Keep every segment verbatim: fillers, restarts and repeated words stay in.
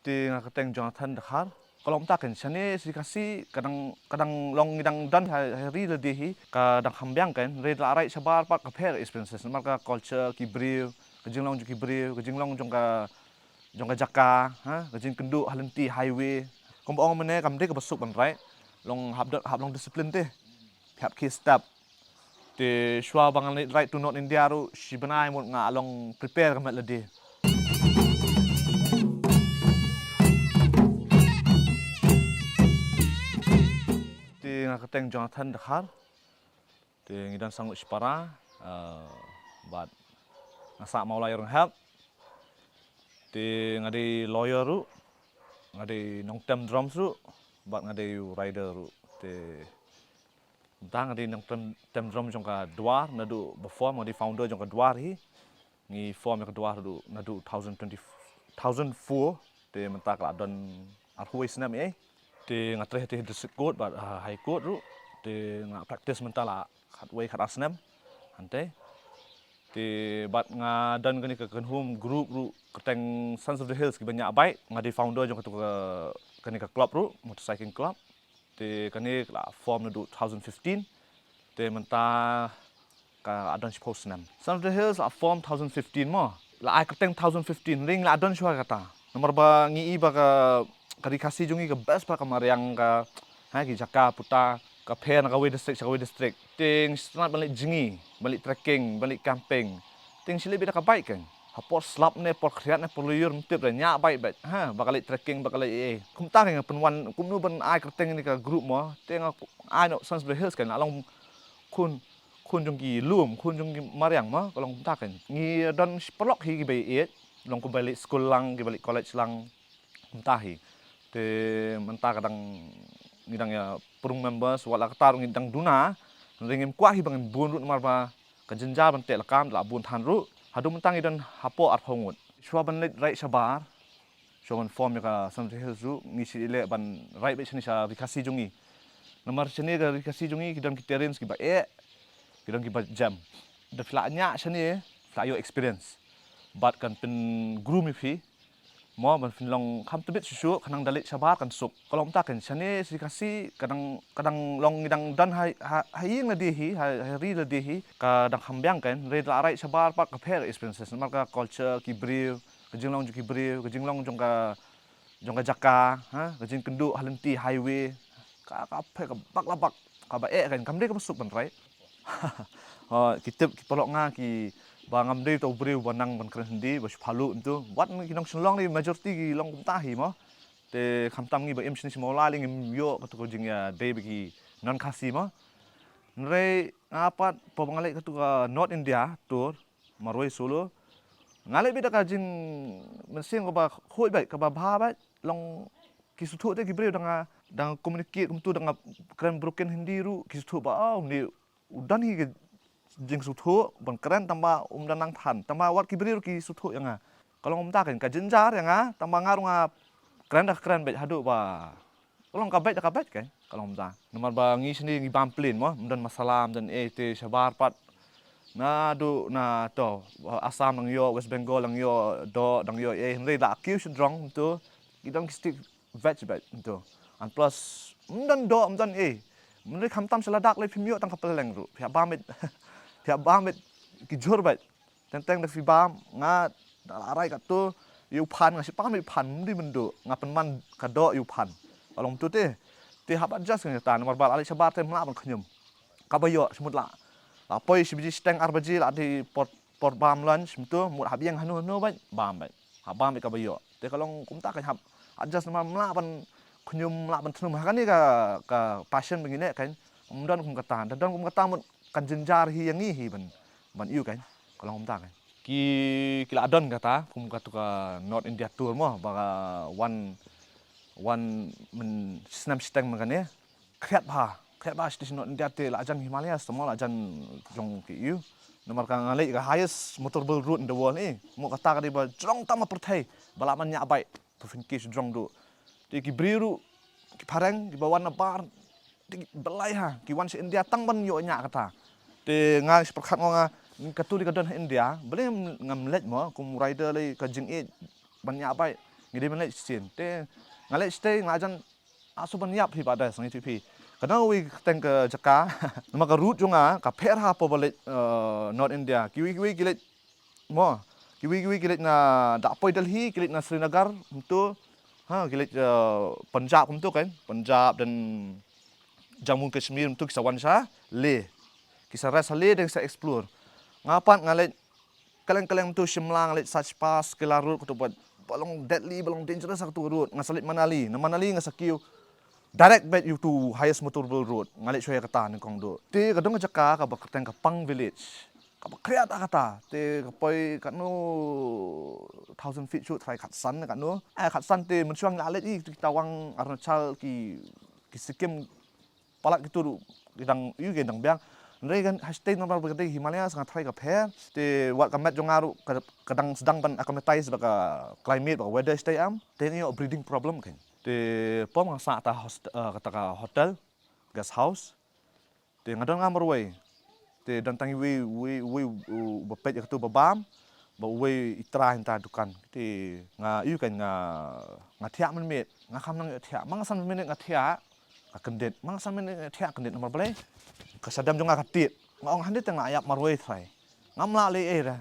Te nga kyrteng Jonathan Dkhar. Ka long kumta kan, shane sha ri Khasi ka dang, ka dang long ngi dang don ha, ha ri lade hi, ka dang kham biang kan, re la rai shabar pat ka pher experiences, namar ka culture ki briew, ka jinglong jong ki briew, ka jinglong jong ka, jong ka jaka, ha, ka jingkynduh ha lynti highway. Kumba ong mynne kam dei kaba suk ban rai, long hap don, hap long discipline te. Hap ki step. Te shuwa ba ngan leit ride to North India ruh shi bnai mut nga long prepare ka met lade. Te nga kyrteng Jonathan Dkhar. Te ngi don sang lut shipara, eh, bad nga sah Mawlai Rynghap. Te nga dei lawyer ruh, nga dei nongtem drums ruh, bad nga dei rider ruh. Te mynta nga dei nongtem, tem drum jong ka Dwar, naduh ba form, nga dei founder jong ka Dwar hi. Ngi form ïa ka Dwar ruh naduh two thousand twenty, two thousand four, te mynta ka la don arphew wei snem ei. Te nga trei ha District Court bad, ah, High Court ruh. Te nga practice mynta la khatwei khatar snem hangtei. Te bad nga don kane ka kynhun group ruh kyrteng Sons of the Hills kiba ñiah bike, nga dei founder jong katu ka, kane ka club ruh, motorcycling club. Te kane ka la form naduh two thousand fifteen. Te mynta ka la don shiphew snem. Sons of the Hills la form two thousand fifteen mo. La ai kyrteng two thousand fifteen, hynrei ngi la don shuwa kata. Namar ba ngi i ba ka, ka ri Khasi jong ngi ka best bha, ka mariang, ka, ha, ki jaka puta, ka pher na kawei district sha kawei district. Te ngi sngewtynnat ban leit jngi, ban leit trekking, ban leit camping. Te ngi shu leit beit da ka bike kan. Ha por slap ne por khriat ne por lyiur ym tip re, ñiah bike beit. Ha, ba ka leit trekking, ba ka leit ei ei. Kumta kan nga pynwan kumno ban ai kyrteng ïa kane ka group mo. Te nga ai noh Sons of the Hills kan, la long khun, khun jong ki lum, khun jong ki mariang mo, ka long kumta kan. Ngi don shi paralok hi kiba ïeit, long kiba leit skul lang, kiba leit college lang. Mynta hi. Te mynta ka dang, ngi dang ïa pyrshang members, wat la katta ruh ngi dang duna, hynrei ngim kwah hi ba ngin bun ruh namar ba ka jynjar ban teh lakam la bun than ruh. Haduh mynta ngi don hapoh arphew ngut. Shuwa ban leit ride shabar, shuwa ban form ïa ka Sons of the Hills ruh, ngi shu leh ban ride beit shane sha ri Khasi jong ngi. Namar shane ka ri Khasi jong ngi ki don ki terrains kiba eh, ki don kiba jem. Da phi la ñiah shane, phi la ïoh experience. Bad kan pyn-groom ïa phi. Mo, ban phin long kham tbit shuh shuh, khnang da leit shabar kan suk. Ka long kumta kan, shane sha ri Khasi ka dang, ka dang long ngi dang don ha, ha, ha ïing lade hi, ha, ha ri lade hi, ka dang kham biang kan, re la ride shabar pat ka pher experiences, namar ka culture ki briew, ka jinglong jong ki briew, ka jinglong jong ka, jong ka jaka, ha, ka jingkynduh ha lynti highway, ka, ka pher, ka bak la bak, kaba eh kan, kam dei kaba suk ban ride. Ha, ki tip ki paralok nga ki ba ngam dei uta u briew ba nang ban kren Hindi, ba shu phaluh mynta. Wat ki nong Shillong ne majority ki long kumta hi mo. Te khamtam ngi ba im shane sha Mawlai lei ngim ïoh katu ka jingïadei bad ki non Khasi mo. Hynrei nga pat, pynban nga leit katu ka North India tour, marwei solo. Nga leit beit da ka jingmynsiem kaba khuid beit, kaba bha beit, long ki sngewthuh te ki briew da nga, da nga communicate kumtu, da nga kren broken Hindi ruh, ki sngewthuh ba, oh, une u don hi ka jingsngewthuh ban kren, tangba um don nang than, tangba wat ki briew ruh ki sngewthuh ïa nga. Ka long kumta kan, ka jynjar ïa nga, tangba nga ruh nga kren da kren beit haduh ba, ka long ka beit da ka beit kan, ka long kumta. Namar ba ngi shane ngi bam plain mo, ym don masala, ym don eh, te shabar pat. Naduh na to, Assam dang ïoh, West Bengal dang ïoh doh, dang ïoh eh, hynrei la kiew sha jrong mynta, ki don ki stick veg beit mynta. And plus, ym don doh, ym don eh. Mynta khamtam sha Ladakh lei phim ïoh tang ka pylleng ruh. Phi hap bam beit, phi hap bam beit ki jhur beit. Teng teng da phi bam, nga da la rai katto, ïa u phan, nga shu phan beit u phan, ym dei mynta nga pynman ka doh ïa u phan. Ka long mynta te, te hap adjust kan kata, namar ba la leit shabar te ym lah ban khñium. Kaba ïoh, shu mut la, la poi shi baje shiteng ar baje, la dei por, por bam lunch mynta, mut hap ïeng hano hano beit, bam beit. Hap bam beit kaba ïoh. Te ka long kumta kan, hap adjust, namar ym lah ban khñium, ym lah ban thnum. Ha kane ka, ka passion ba ngi leh kan, ym don kum kata. Da don kum kata mut kan jynjar hi ïa ngi hi ban, ban ïoh kan. Ka long kumta kan. Ki, ki la don kata kum katu ka North India tour mo, ba ka wan, wan mynsnem shiteng mynta kane. Khriat bha, khriat bha sha North India te, la jan Himalayas te mo, la jan jong ki ïoh. Namar ka nga leit ka highest motorable road in the world eh. Mo, kata ka dei ba jrong tam ha pyrthei ba lah ban ñiah bike. Pynphieng ki shu jrong duh. Te ki briew ruh, ki phareng kiba wan na bar, te ki blei ha, ki wan sha India tang ban ïoh ñiah kata. Te nga shu pyrkhat mo nga, katu lei ka don ha India, balei ngam, ngam leit mo, kum rider lei ka jingïeit ban ñiah bike. Ngi dei ban leit shisien. Te nga leit shatei nga la jan, ah, shu ban ïap hi ba da sngewthuh phi. Ka dang uwei ka teng ka jaka. Namar ka route jong nga ka pher ha pyrshah leit, eh, North India. Kiwei kiwei ki leit, mo, kiwei kiwei ki leit na, da poi Delhi, ki leit na Srinagar, kumto. Ha, ki leit, eh, Punjab kumto kan. Punjab, dan Jammu Kashmir kumto, ki sa wan sha Leh. Ki sa rest ha Leh, dan ki sa explore. Nga pat nga leit kylleng kylleng kumto, Shimla, nga leit Sachpass, Killa Road, kumto pat ba long deadly, ba long dangerous ha kato ka road. Nga sa leit Manali, na Manali nga sa kiew direct beit ïa uto u highest motorable road. Nga leit shuwa ïa kata nyngkong duh. Te ka don ka jaka kaba kyrteng ka Pang Village. Kaba khriat ha kata. Te ka poi katno thousand feet shuh, tharai khatsan katno. Eh, khatsan te mynshuwa ngi la leit i, kita Tawang, Arunachal, ki, ki Sikkim, palat kito ruh ki dang, ïoh, ki dang biang. Hynrei kan hashtag namar ba ka dei Himalayas, nga tharai ka pher. Te wat ka met jong nga ruh ka, ka dang sdang ban acclimatize bad ka climate bad ka weather shatei, em. Te ngi ïoh breathing problem kan. Te pom nga sah ha kata host-, eh, kata ka hotel, guest house. Te nga don nga marwei. Te don tang iwei, iwei, iwei, u, uba peit ïa kato ba bam, bad uwei i trai hangta dukan. Te nga, ïoh kan, nga, nga thiah mynmiet, nga kham nang ïoh thiah. Ma nga san minit nga thiah, ka kyndit. Ma nga san minit nga thiah, kyndit namar balei? Ka shadem jong nga ka tied. Nga ong hynrei te nga la ïap marwei trai. Ngam lah leh ei ei re.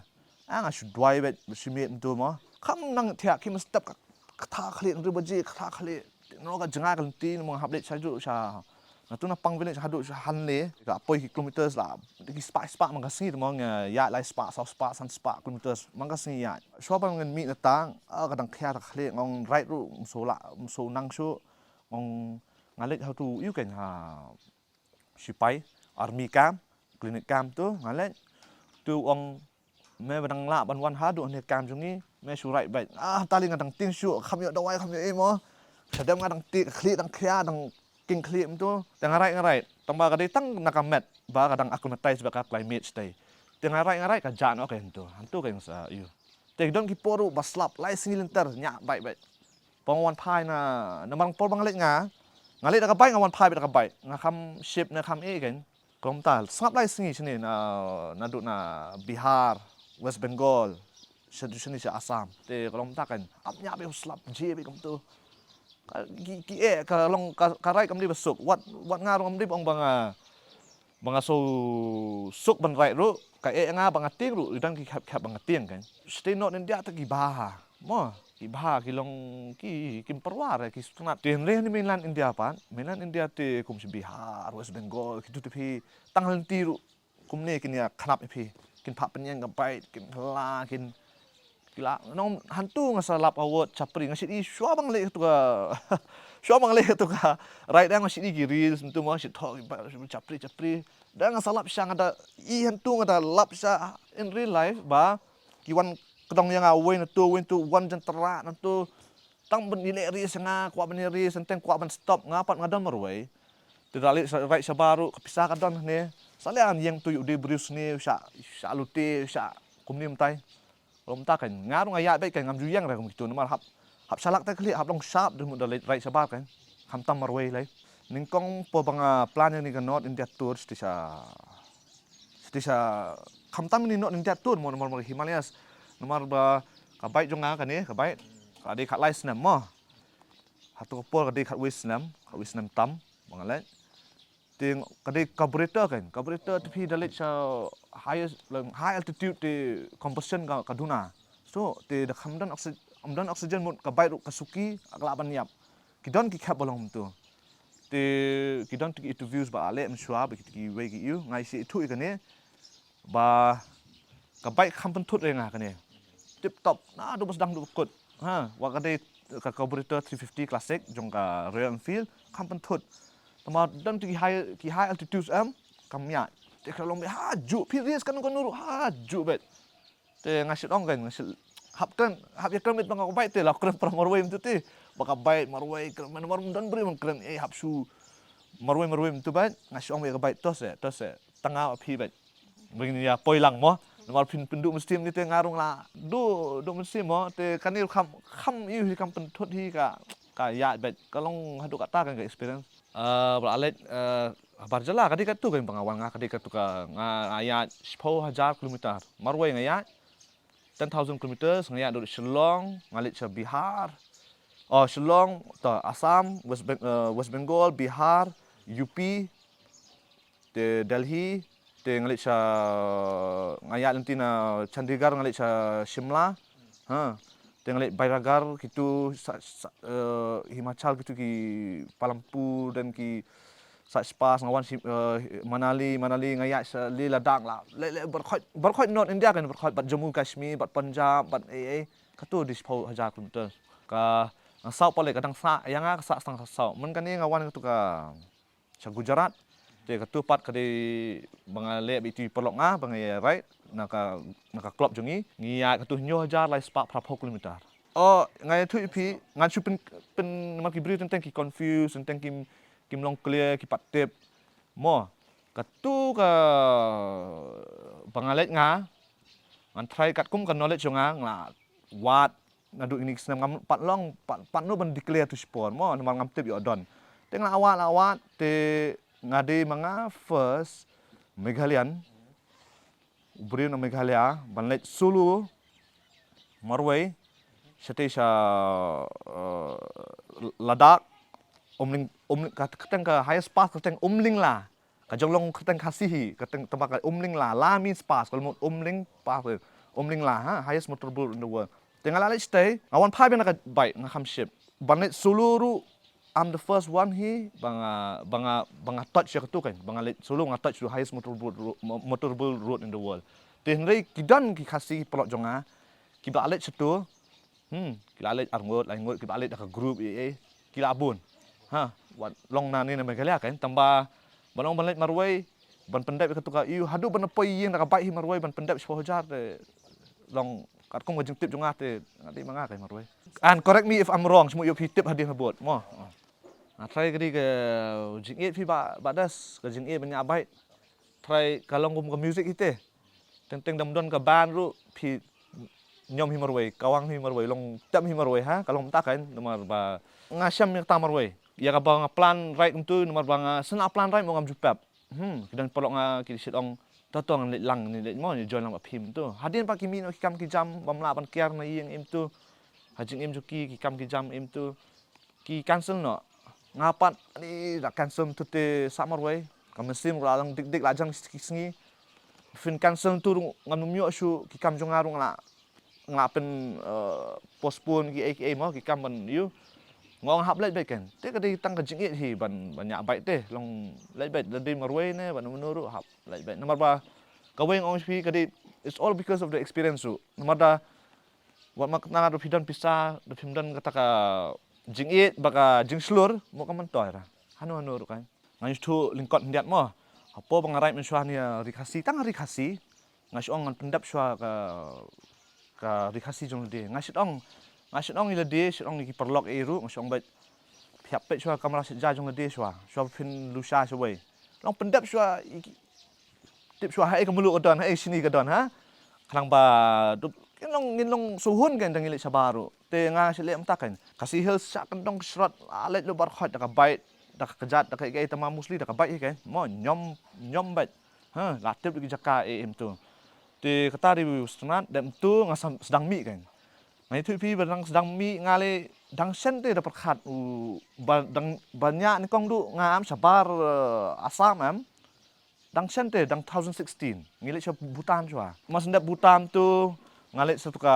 Ah, nga shu duwai beit, shu miet mynta mo. Kham nang thiah, ki mynstep ka, ka kata khlieh, hynriew baje ka kata khlieh. Te nangno ka jngai ka lynti, mo, nga hap leit shajuh sha, na tu na Pang Village haduh sha Hanle, ka poi ki kilometers la, ki spah spah man ka sngi te mo, nga ïaid lai spah, saw spah, san spah kilometers man ka sngi ïaid. Shuwa ba ngan mih na tang, ah, ka dang khia ka khlieh, nga ong ride ruh ym shu lah, ym shu nang shuh. Nga ong nga leit ha tu, ïoh kan, ha sipai, army camp, clinic camp tu, nga leit. Tu ong, me ba dang lah ban wan haduh ne camp jong ngi, me shu ride beit. Ah, tali nga dang tieng shuh, kham ïoh dawai, kham ïoh ei mo. Shadem nga dang tied, ka khlieh dang khia, dang king khlieh mynta. Te nga ride, nga ride. Tang ba ka dei tang na ka met ba ka dang acclimatize bad ka climate shatei. Te nga ride, nga ride, ka jah noh ka hangto. Hangto ka ïoh sa ïoh. Te don ki por ruh ba slap lai sngi lynter, ñiah bike beit. Pom nga wan phai na, namar por ba nga leit nga, nga leit da ka bike, nga wan phai beit da ka bike. Nga kham ship ne kham ei kan. Ka long mynta sngap lai sngi shane na, naduh na Bihar, West Bengal, sha, shane sha Assam. Te ka long mynta kan, ap ñiah beit, slap je beit kumto. Ka, ki, ki eh, ka long, ka, ka ride kam dei ba suk. Wat, wat nga ruh ngam dei ba ong ba nga, ba nga shu suk ban ride ruh, ka eh nga ba nga tieng ruh, i dang ki khap khap ba nga tieng kan. Shatei North India te ki bha. Mo, ki bha, ki long, ki, kim pyrwa re, ki sngewtynnat. Te hynrei ha mainland India pat, mainland India te kum sha Bihar, West Bengal, kitu te phi tang ha lynti ruh kumne kin ïa khnap ïa phi. Kin phah pynïeng ka bike, kin hla, kin, ki la, nong, hangtu nga sa lap award chapri, nga shait i shuwa ba nga leh katu ka, shuwa ba nga leh katu ka ride, nga shait i ki reels, hangtu mo, shait thoh ki bike, chapri, chapri. Da nga sa lap sha, nga da i hangtu, nga da lap sha in real life ba ki wan kdong ïa nga, uwei na tu, uwei na tu, wan jan tyrwa na tu. Tang ban ïaleh race ïa nga, kwah ban ïa race, tang kwah ban stop, nga pat nga don marwei. Te da leh sa, ride shabar ruh, ka pisa ka don ne. Sa leh ngan ïeng tu ïa u dei Bruce ne, u shah, u shah lute, u shah kumne mynta. Ka long mynta kan, nga ruh nga ïaid beit kan, ngam ju ïeng re kum kitu, namar hap, hap shalak te khlieh, hap long sharp, dei mut da leh ride shabar kan. Khamtam marwei lei. Nyngkong por ba nga plan ïa kane ka North India Tour, shatei sha, shatei sha, khamtam ïa kane North India Tour mo, namar, namar Himalayas. Namar ba ka bike jong nga kane, ka bike, ka dei khatlai snem mo. Hato ka por ka dei khatwei snem, khatwei snem tam ba nga leit. Te ka dei carburetor kan, carburetor te phi da leit sha high, high altitude te combustion ka, ka duna. So te da kham don oxy-, ym don oxygen mut ka bike ruh ka suki, ka lah ban ïap. Ki don ki khep ba long mynta. Te ki don te ki interviews ba la leh mynshuwa bad kito kiwei ki ïoh, nga ïa shu ïathuh ïa kane. Ba ka bike kham pynthut re nga kane. Tip top, naduh ba sdang haduh ba kut. Ha, wat ka dei ka carburetor three fifty classic jong ka Royal Enfield, kham pynthut. Tangba don te ki high, ki high altitudes em, kam ïaid. Te ka long beit hajuh, phi race kano kano ruh hajuh beit. Te nga shait ong kan, nga shait hap kren, hap ïa kren beit ba nga ka bike te la kren para marwei mynta te. Ba ka bike marwei kren, namar ym don briew ban kren, eh, hap shu marwei marwei mynta beit, nga shait ong beit ka bike to seh, to seh. Tang nga phi beit. Ba ngin ïa poi lang mo. Namar phin pynduh mynsiem ne te nga ruh nga la duh, duh mynsiem mo. Te kane ruh kham, kham ïoh hi, kham pynthut hi ka, ka ïaid beit. Ka long haduh katta kan ka experience. Ah, ba la leit, ah, habar jylla ka dei katu kan ba nga wan nga, ka dei katu ka, nga, nga ïaid shiphew hajar kilometer. Marwei nga ïaid ten thousand kilometers, nga ïaid naduh Shillong, nga leit sha Bihar. Oh, Shillong, ta Assam, West, Beng- uh, West Bengal, Bihar, U P, te Delhi, te nga leit sha, nga ïaid lynti na Chandigarh, nga leit sha Shimla, ha, te nga leit Bairagar, kitu, sa, sa, uh, Himachal, kitu ki Palampur, dan ki Sait Spas, nga wan shi, uh, Manali, Manali, nga ïaid sha Leh Ladakh la. Leh, leh, barkhot, barkhot North India kan, barkhot, bad Jammu Kashmir, bad Punjab, bad eh, eh. Katu di shiphew hajar kilometer. Ka, nga saw pale ka dang sah, ïa nga ka sah stang ka saw. Mynta kane nga wan katu ka, sha Gujarat. Te katu pat ka dei ba nga leh bad itu i paralok nga, ba nga ïa ride, na ka, na ka club jong ngi, ngi ïaid katu hynñiew hajar lai spah phra phew kilometer. Oh, nga ïathuh ïa phi, ngan shu pyn, pyn, namar ki briew teng teng ki confuse, teng teng kim, kim long clear, ki pat tip. Mo, katu ka ba nga leit nga, ngan try katkum ka knowledge jong nga, nga la wad, naduh ini ki snem ngam pat long, pat, pat no ban declare tu shipor, mo, namar ngam tip ïoh don. Te nga la wad, la wad, te nga dei ma nga first Meghalayan, u briew na Meghalaya, ban leit solo, marwei, shatei sha, uh, Ladakh, Umling, Umling, ka, kyrteng ka highest pass, kyrteng Umlingla. Ka jong long kyrteng Khasi hi, kyrteng tamba ka Umlingla, la means pass, ka long Umling pass, Umlingla, ha, highest motorboat in the world. Te nga la leit shatei, nga wan phai biang na ka bike, nga kham ship. Ban leit solo ruh, I'm the first one hi, ba nga, ba nga, ba nga touch ïa katu kan, ba nga leit solo nga touch the highest motorboat ro-, mo-, motorboat road in the world. Te hynrei ki don ki Khasi paralok jong nga, kiba la leit shatu, hmm, ki la leit arngut, laingut, kiba la leit da ka group, eh, eh, ki la bun. Ha, wat long na ne na Meghalaya kan, tamba, ba long ban leit marwei, ban pyndep ïa katu ka ïew, haduh ban poi ïing da ka bike hi marwei, ban pyndep shiphew hajar te, long katkum ka jingtip jong nga te, nga dei ma nga kai marwei. And correct me if I'm wrong, shim ïoh phi tip hadien habud, mo. Nga try ka dei ka jingïeit phi ba, ba das, ka jingïeit ban ñiah bike. Try ka long kum ka music hi te. Teng teng dam don ka band ruh, phi ñiom hi marwei, kawang hi marwei, long tem hi marwei ha, ka long mynta kan, namar ba nga shem ïa kata marwei. Ïa kaba nga plan ride kumtu, namar ba nga sngewbha plan ride mo ngam ju pep. Hmm, ki don paralok nga ki shit ong, to to ngan leit lang, ngan leit mo, ngan join lang bad phi kumtu. Hadien pat ki mih noh ki kam ki jam, bym lah ban kiar na ïing im tu. Ha jingim jong ki, ki kam ki jam im tu. Ki cancel noh. Nga pat, ani da cancel tu te sa marwei. Ka mynsiem ruh la long dik dik la jang ki sngi. Phin cancel tu ruh ngam ym ïoh shuh, ki kam jong nga ruh nga la, nga la pyn, eh, postpone ki ei ki ei mo, ki kam ban ïoh. Nga ong hap leit beit kan. Te ka dei tang ka jingïeit hi ban, ban ñiah bike te. Long leit beit, lada dei marwei ne, ban mano ruh hap leit beit. Namar ba, kawei nga ong sha phi ka dei, it's all because of the experience ruh. Namar da, wat ma kane da phi don pisa, da phim don kata ka jingïeit, ba ka jingshlur, mo ka myntoi ra. Hano hano ruh kan. Nga ïathuh lyngkot khyndiat mo. Hapoh ba nga ride mynshuwa hangne ri Khasi, tang ri Khasi. Nga shu ong ngan pyndep shuwa ka, ka ri Khasi jong lade. Nga shu ong, nga shu ong ïa lade, shu ong ïa ki paralok ei ruh, nga shu ong beit. Phi hap peit shuwa kamra shet ja jong lade shuwa. Shuwa phin lusha shuwei. Long pyndep shuwa ïa ki, tip shuwa haei ka mluh ka don, haei shini ka don ha. Khnang ba dup ngin long, ngin long suhun kan da ngi leit shabar ruh. Te nga shu leh mynta kan. Khasi Hills sha kyndong shrot, la leit lut barkhot da ka bike, da ka kjat, da ka ei ei tama mostly da ka bike hi kan. Mo ñiom, ñiom bike. Ha, la tip ki jaka ei ei mynta. Te kata dei u Western Ghats, dep mynta nga sam-, sdang mih kan. Nga ïathuh phi ba dang sdang mih nga leh dang shen te da pyrkhat u ba dang ba ñiah nyngkong duh nga am shabar, eh, Assam em. Dang shen te, dang two thousand sixteen. Ngi leit sha Bhutan shuwa. Mas ndep Bhutan tu, nga leit sha tu ka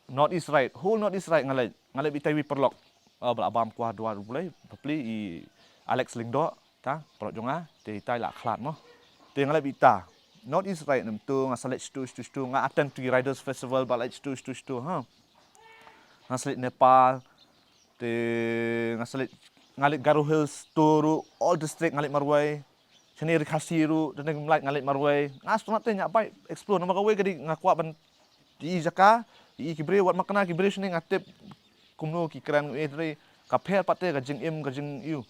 North East Ride. Whole North East Ride nga leit. Nga leit bad itai wei paralok. Oh, ba la bam kwah dua ruh bulai, bapli i Alex Lyngdoh, ta, paralok jong nga, te itai la khlad mo. Te nga leit bad ita. North East Ride nem tu, nga sa leit shatu, shatu, shatu. Nga attend tu Riders Festival, ba leit shatu, shatu, shatu, ha. Nga sa leit Nepal, te nga sa leit, nga leit Garo Hills, tu ruh, all district nga leit marwei. Shane ri Khasi ruh, te nga leit, nga leit marwei. Nga sngewtynnat te ñiah bike explore, namar kawei ka dei nga kwah ban ïohi jaka, ïohi ki briew, wat ma kane ki briew shane nga tip kumno ki kren, eh, te ka pher pat te ka jingim, ka jingïohi.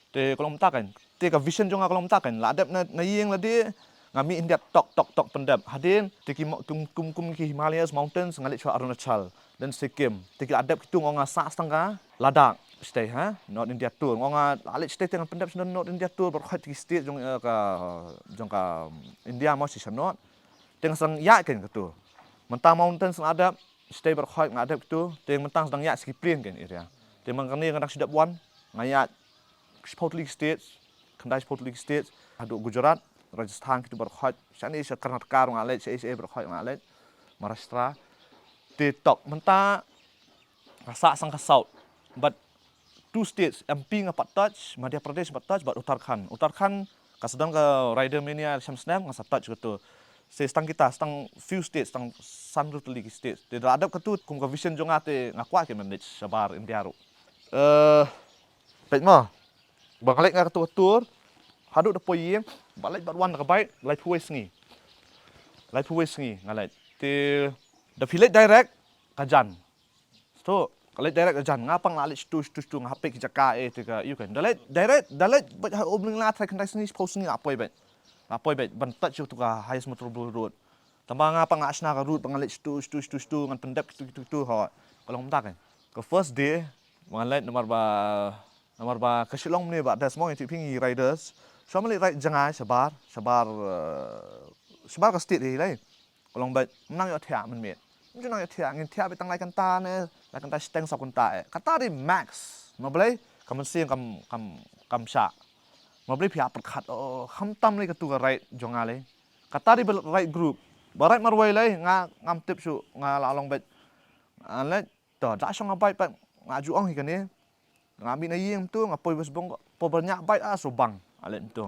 Te ka long mynta kan. Te ka vision jong nga ka long mynta kan. La dep na, na ïing lade, nga mih khyndiat tok, tok, tok pyndep. Hadien, te ki mo-, kum, kum, kum ki Himalayas Mountains, nga leit shuwa Arunachal, then Sikkim. Te ki la dep kitu nga ong nga sah tang ka Ladakh shatei ha, North India Tour. Nga ong nga la leit shatei te ngan pyndep sha North India Tour, barkhot ki state jong, eh, ka, jong ka India mo shi sha North. Te nga sdang ïaid kan katu. Mynta mountains nga la dep, shatei barkhot nga la dep kitu. Te mynta sdang ïaid sha ki plain kan area. Te man kane nga dang shu dep wan, nga ïaid shiphew tylli ki states, khyndai shiphew tylli ki states, haduh Gujarat, Rajasthan, kitu baroh khoit, shane sha Karnataka ruh nga leit, sha sha baroh khoit nga leit, Maharashtra. Te tok mynta nga sah sang ka south, but two states, M P nga pat touch, Madhya Pradesh pat touch, but Uttarakhand. Uttarakhand ka sa don ka Rider Mania shem snem, nga sa touch katu. Sa tang kita, tang few states, tang san ruh tylli ki states. Te da la dep katu, kum ka vision jong nga te nga kwah ki manage shabar India ruh. Eh, peit mo. Ba nga leit nga katu ka tour, haduh da poi ïing, ba leit bad wan da ka bike, laiphew wei sngi. Laiphew wei sngi nga leit. Te da phi leit direct ka jan. Sto, ka leit direct ka jan, nga pat nga leit shatu shatu shatu, nga hap peit ki jaka eh te ka ïu kan. Da leit direct, da leit bad ha Umling la trai khyndai sngi, shiphew sngi la poi bad. La poi bad ban touch ïa tu ka highest motorable road. Tangba nga pat nga shna ka route ba nga leit shatu shatu shatu shatu, ngan pyndep kitu kitu kitu, ho. Ka long mynta kan. Ka first day ba nga leit namar ba, namar ba ka Shillong mynne ba, da shu ong ïa phi ngi riders. Shu ma leit ride jngai shabar, shabar, eh, shabar ka state hi lai. Ka long bad, mynta ïoh thiah mynmiet. Mynta ïoh thiah, ngin thiah bad tang lai kynta ne, lai kynta shiteng, saw kynta eh. Kata dei max. Ma balei, ka mynsiem kam, kam, kam shah. Ma balei phi hap pyrkhat, oh, khamtam lei katu ka ride jong nga lei. Kata dei ba ride group. Ba ride marwei lei, nga ngam tip shuh, nga la long bad. Nga leit, to, da shong ka bike pat, nga ju ong hi kane. Nga mih na ïing mynta, nga poi West Bengal, poi ba ñiah bike, ah, shu bang. Nga leit mynta.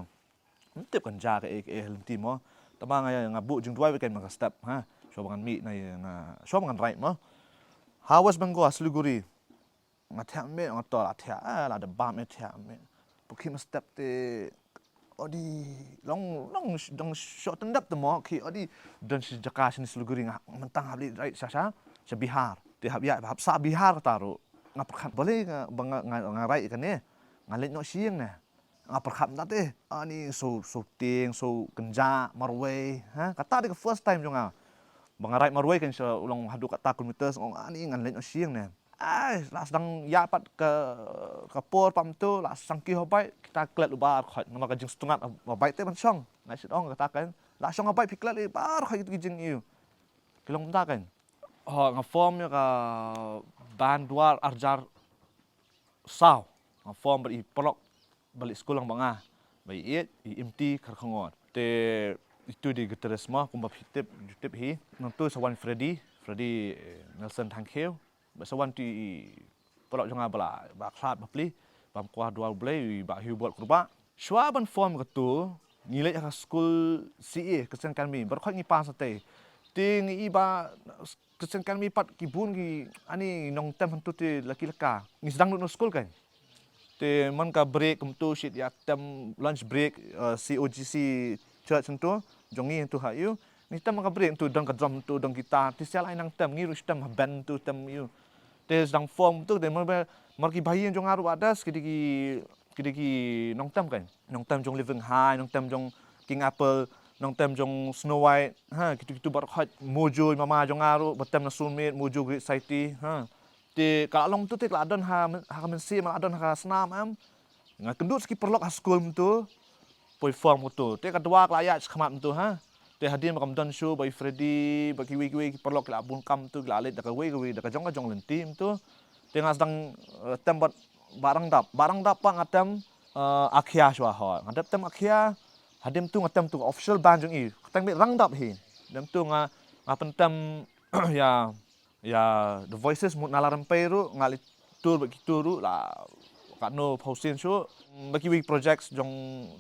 Ngam tip kan jia kaei kaei lynti mo. Tangba nga, nga buh jingduwai bad kan ma ka step, ha. Shuwa ba ngan mih na, na, shuwa ba ngan ride mo. Ha West Bengal, Siliguri. Nga thiah mynmiet, nga to la thiah, ah, la da bam eh thiah mynmiet. Pyrkhing ma step te, odi, long, long, long shoh tyndep te mo, ki odi, don shi jaka shane Siliguri nga, mynta hap leit ride sha, sha, sha Bihar. Te hap ïa, hap sah Bihar kata ruh. Nga pyrkhat balei nga, ba nga, nga, nga ride kane. Nga leit noh sha ïing ne. Nga pyrkhat mynta te, ani shu, shu tieng, shu kynjah marwei, ha? Kata dei ka first time jong nga. Ba nga ride marwei kan shu long haduh kata kilometers, ong ani ngan leit noh sha ïing ne. Ai, la sdang ïa pat ka, ka por pat mynta, la sdang kiew ha bike, kita klet u baroh khoit, namar ka jingsngewtynnat ha bike te ban shong. Nga shu ong kata kan, la shong ha bike phi klet u baroh khoit ki jingkiew. Ki long mynta kan. Ho, nga form ïa ka band dwar arjar saw. Nga form bad i paralok ba leit skul lang bad nga. Ba i ïeit, i Imti Kharkhongor. Te itu dei guitarist mo, kumba phi tip, ju tip hi. Nangtu sa wan Freddy, Freddy, eh, Nelson Thangkhiew. Bad sa wan tu i paralok jong nga ba la, ba khlad bapli, bam kwah duwai U Blei, i Bah Hubert Kurbah. Shuwa ban form katu, ngi leit ha ka skul C A, Christian Academy, baroh khoit ngi pass te. Te ngi i ba Christian Academy pat ki bun ki, ani nongtem hangtu te la ki la ka. Ngi sdang lut na skul kan. Te man ka break kumtu shit ïa tem lunch break, eh, C O G C church hangtu, jong ngi hangtu ha ïu. Ngi tem man ka break hangtu don ka drum hangtu, don guitar, te shisha la nang tem, ngi ruh tem ha band hangtu tem ïu. Te sdang form hangtu, te mar, mar ki bahaïing jong nga ruh others, ki dei ki, ki dei ki nongtem kan. Nongtem jong Living High, nongtem jong King Apple, nongtem jong Snow White, ha, kitu kitu baroh khoit, Mojo, i mama jong nga ruh, ba tem na Soulmate, Mojo Great Society, ha. Te ka la long tu te ka la don ha, ha ka mynsiem, la don ha ka snam em. Nga kynduh sa ki paralok ha skul mynta, poi form mynta. Te ka dwar ka la ïaid shakhmat mynta ha. Te hadien ba kam don shuh ba i Freddy, ba kiwei kiwei ki paralok ki la bun kam mynta, ki la leit da kawei kawei, da ka jong ka jong lynti mynta. Te nga sdang, eh, tem bad Bah Rangdap. Bah Rangdap pat nga tem, eh, Akhia shuwa hoi. Nga dep tem Akhia, hadien mynta nga tem tu official band jong i. Ka teng beit Rangdap hi. Hadien mynta nga, nga pyntem, ïa, ïa The Voices mut Nala Rympei ruh, nga leit tour bad kitu ruh la katno phew sien shuh. Bad kiwei projects jong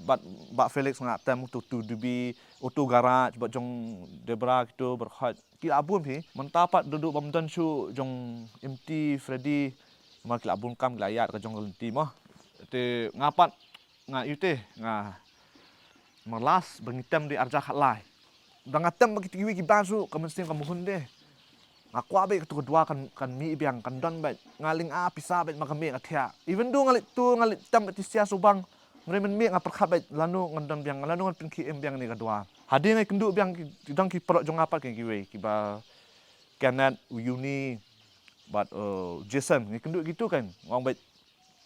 bad Bah Felix nga tem tu tu dubi, Auto Garage, bad jong Debra kitu baroh khoit. Ki la bun hi, mynta pat duh duh bym don shuh jong Imti, Freddy, ma ki la bun kam ki la ïaid ka jong ka lynti mo. Te nga pat nga ïu te, nga marlas ba ngi tem dei arja khatlai. Da nga tem ba ki kiwei ki band shuh, ka mynsiem ka mhun de. Nga kwah beit katu ka dwar kan, kan mih biang, kan don beit. Nga lynga pisa beit ma ka mih nga thiah. Even though nga leit tu, nga leit tem beit ti sia subang. Mre men mih nga pyrkhat beit lano ngan don biang, lano ngan pynkhie im biang ne ka dwar. Hadien nga kynduh biang ki, dang ki paralok jong nga pat ki kiwei, kiba Kenneth, u Uni, bad, eh, Jason, nga kynduh kitu kan. Nga ong beit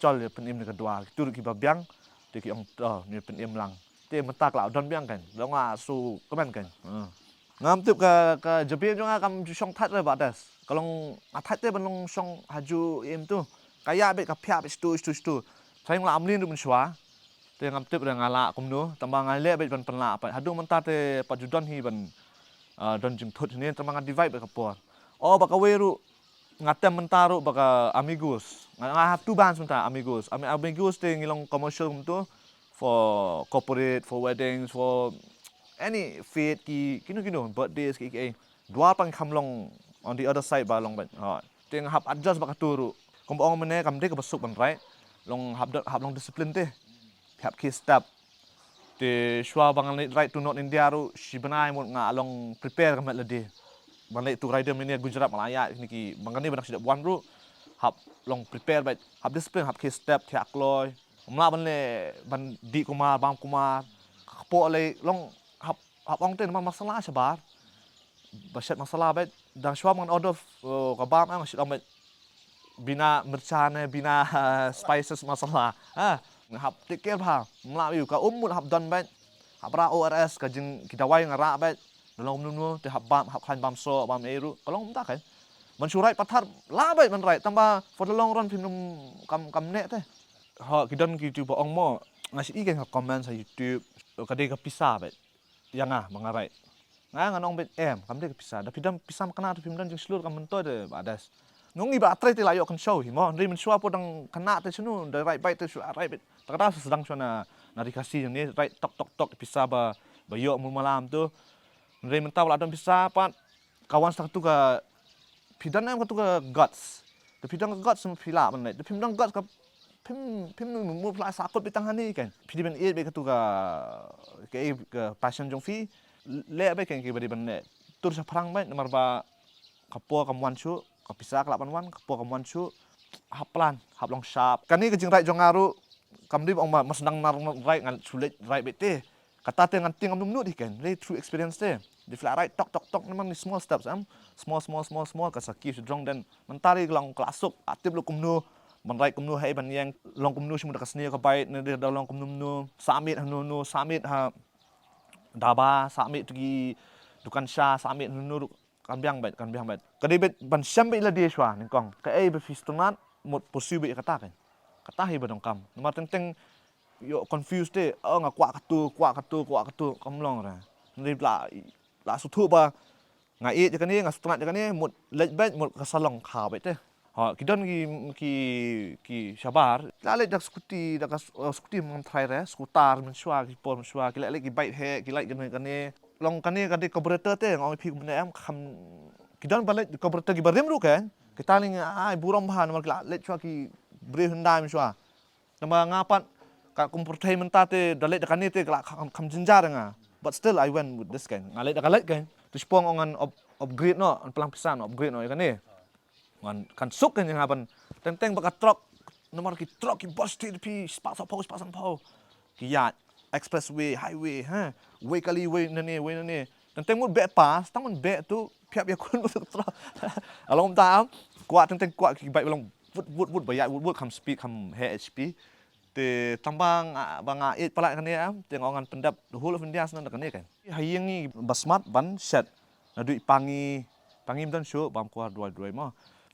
chol ïa pynim ne ka dwar. Kitu ruh kiba biang, te ki ong, oh, ne pynim lang. Te mynta ka la don biang kan. Long nga su kmen kan. Hmm. Ngam tip ka, ka jabieng jong nga kam ju shong thait re ba das. Ka long nga thait te ban long shong haju im tu. Ka ïa bad ka phiah bad stu stu stu. Trai nga la amlin ruh mynshuwa. Te ngam tip re nga lah kumno, tangba nga leh bad ban pynlah pat. Haduh mynta te pat ju don hi ban, ah, don jingthut hi ne, tangba nga divide bad ka por. Oh, ba kawei ruh nga tem mynta ruh ba ka Amigos. Nga, nga have two bands mynta, Amigos. Ami-, Amigos te ngi long commercial kumto for corporate, for weddings, for any fete ki, kino kino, birthdays ki, ki. Dua pang kham long on the other side ba long bad. Ha. Te nga hap adjust ba katu ruh. Kumba ong mynne kam dei kaba suk ban write. Long hap da-, hap long discipline te. Hap ki step. Te shuwa ba ngan leit write to North India ruh shi bnai mut nga long prepare ka met lade. Ban leit to Raider Mania Gujarat, Malaya, kine ki, ba ngan ni ban dak shi dep wan ruh. Hap long prepare bad, hap discipline, hap ki step, thiah kloi. Mla ban leh, ban dih kumar, bam kumar. Ka kpoh lei, long hap, hap ong te namar masala shabar. Ba shet masala bad, dang shuwa ba ngan order, uh, ka bam, nga shet ong bad bina mircha ne, bina, uh, spices masala. Ha, hap take care bha. Mla yu ka um mut hap don bad. Hap rah O R S ka jing ki dawai nga rah bad. Da long kumno te hap bam, hap khlaiñ bam soh, bam ei ruh. Ka long kumta kan. Ban shu write pathar lah bad ban write. Tangba for the long run phim nym kam, kam neh te. Ha, ki don ki tu ba ong mo. Nga shu i kan ka comment ha YouTube. Ka dei ka pisa bad. Ïa nga ba nga write. Nga, ngan ong bad em, kam dei ka pisa. Da phi don pisa makna, da phim don jingshlur kam myntoi de ba das. Ngi ba trei te la ïoh kynshew hi mo, hynrei mynshuwa pat dang khynnah te shano, da write bad te shu write bad. Ta ka da sdang shuwa na, na ri Khasi jong ngi, write tok tok tok pisa ba, ba ïoh mul malam tu. Hynrei mynta ba la don pisa pat, ka wan sa katu ka, phi don em katu ka guts. Te phi don ka guts phi lah ban leh. Te phim don guts ka phim, phim mut phi lah sakut beit tang hangne kan. Phi dei ban ïeit beit katu ka, ka, ka passion jong phi. Leh beit kan kiba dei ban leh. Tur shaphrang beit namar ba ka por kam wan shuh, ka pisa ka lah ban wan, ka por kam wan shuh. Hap plan, hap long sharp. Kane ka jingwrite jong nga ruh, kam dei ba ong ba mas nang nar write ngan shu leit write beit te. Kata te ngan tieng ngam nud hi kan, hynrei through experience te. Dei phi lah write tok tok tok, namar ni small steps em. Small, small, small, small, ka sa ki shu jrong den. Mynta ri ka long ka la suk, ah, tip lut kumno. Ban write kumno, hei ban ïeng, long kumno, shim da ka sniew ka bait, ne dei da long kumno kumno. Sa miet hano hano, sa miet ha daba, sa miet tu ki dukan sha, sa miet hano hano ruh. Kan biang bad, kan biang bad. Ka dei bad ban shem bad lade shuwa nyngkong. Kaei ba phi sngewtynnat mut pursue bad kata kan. Kata hi ba donkam. Namar teng teng ïoh confuse te, oh nga kwah katu, kwah katu, kwah katu, kam long re. Hynrei la, la sngewthuh ba nga ïeit ïa kane, nga sngewtynnat ïa kane, mut leit bad, mut ka sa long kha bad te. Ha, ki don ki, ki, ki shabar. La leit da ka scooty, da ka s-, uh, scooty ngam tharai re, scooter mynshuwa, ki por mynshuwa, ki la leit ki bike heh, ki leit kane kane. Long kane ka dei carburetor te, nga ong ïa phi kumne em, kham, ki don ba leit carburetor kiba rim ruh kan. Kita lei ai burom bha namar ki la leit shuwa ki briew Hyundai mynshuwa. Namar nga pat ka kum pyrthei mynta te da leit da kane te ka la kham, kham jynjar ïa nga. But still I went with this kan. Nga leit da ka leit kan. Tu shipong ong ngan up-, upgrade noh, ngan pynlang pisa noh, upgrade noh ïa kane. Ngan kan suk kan ïa nga ban teng teng ba ka truck, namar ki truck ki bus ti phi spah sanphew, spah sanphew. Ki ïaid expressway, highway, ha. Wei kali, wei nane, wei nane. Teng teng mut beh pass, tang mut beh tu, phiap ïa kun mut truck. Along ta am, kwah teng teng kwah ki bike ba long wut wut wut ba ïaid wut wut kham speed, kham heh H P. Te tang ba nga, ba nga ïeit palat kane am, te nga ong ngan pyndep the whole of India shen da kane kan. Ha ïing ngi ba smat ban shet. Naduh i pa ngi, pa ngi ym don shuh, bam kwar duwai duwai mo.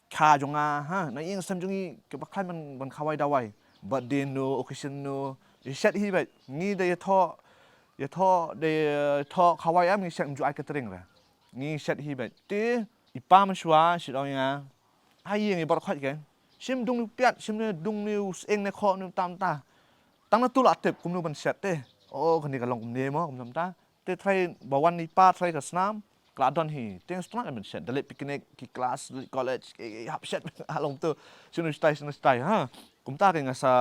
Kha jong nga, ha, na ïing sem jong ngi, kiba khlaiñ ban, ban khawai dawai. Birthday no, occasion no, i shet hi bad. Ngi da ïathoh, ïathoh, da ïathoh khawai am ngi shet, ym ju ai catering re. Ngi shet hi bad. Te i pa mynshuwa shet ong ïa nga. Ha ïing i baroh khoit kan. Shim dung ne u piat, shim ne dung ne u sying ne khoh ne u tam ta. Tang na tu la tip kumno ban shet te. Oh, kane ka long kumne mo, kumne tam ta. Te trai ba wan i pa trai ka snam, ka la don hi. Te nga sngewtynnat ban shet. Da leit picnic, ki class, da leit college, ki, ki hap shet. Ha long tu. Shano stai, shano stai, ha. Kumta te nga sa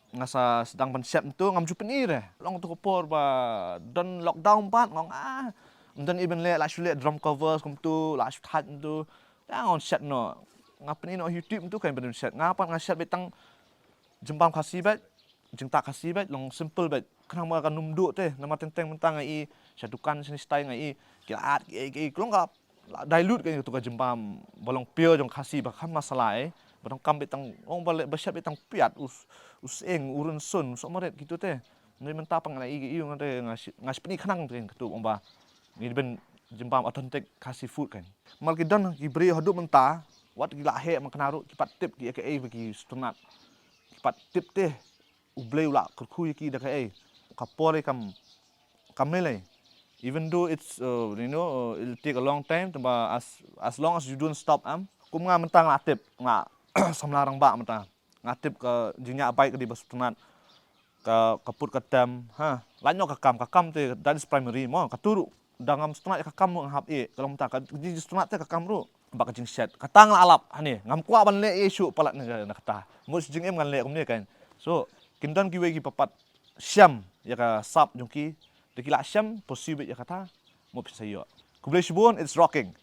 nga sa sdang ban shet mynta ngam ju pyni re. Long tu ka por ba don lockdown pat nga ong ah. Ym don ei ban leh, la shu leh drum covers kumtu, la shu thait mynta. Te nga ong shet noh. Nga pyni noh YouTube mynta kan ban shet. Nga pat nga shet beit tang jingbam Khasi beit, jingtah Khasi beit, long simple beit. Khnang ba kan ym duh te, namar teng teng mynta nga i sha dukan sha ni stai nga i ki la ad ki ei ki ei, long ka la dilute ka ïa katu ka jingbam ba long pure jong Khasi ba kham masala ei, ba donkam beit tang, ong ba leh ba shet beit tang piat, u s-, u sying, u rynsun, u sohmarit kitu te. Hynrei mynta pat nga la i ka ïa nga te nga shi-, nga shu pyni khnang te katu ong ba ngi dei ban jingbam authentic Khasi food kan. Namar ki don ki briew haduh mynta wat ki la heh man kane ruh, ki pat tip ki ïa kaei ba ki sngewtynnat. Ki pat tip te, U Blei u la kyrkhu ïa ki da kaei. Ka por kam, kam lei lei. Even though it's, uh, you know, uh, it'll take a long time, tangba as, as long as you don't stop, em. Kum nga mynta nga la tip, nga samla rangbah mynta. Nga tip ka jingïaid bike ka dei ba sngewtynnat. Ka, ka put ka tem, ha. Lait noh ka kam, ka kam te, that is primary mo. Katu ruh, da ngam sngewtynnat ïa ka kam ruh nga hap ïeh, ka long mynta, ka jingsngewtynnat te ka kam ruh. Bad ka jingshet. Kata nga la lap, hangne. Ngam kwah ban leh ïa shuh palat na, na kata. Mut shi jingim ngan leh kumne kan. So, kin don kiwei kiba pat shem ïa ka sap jong ki. Da ki la shem, pursue beit ïa kata. Mut phin sa ïoh. Khublei shibun, it's rocking.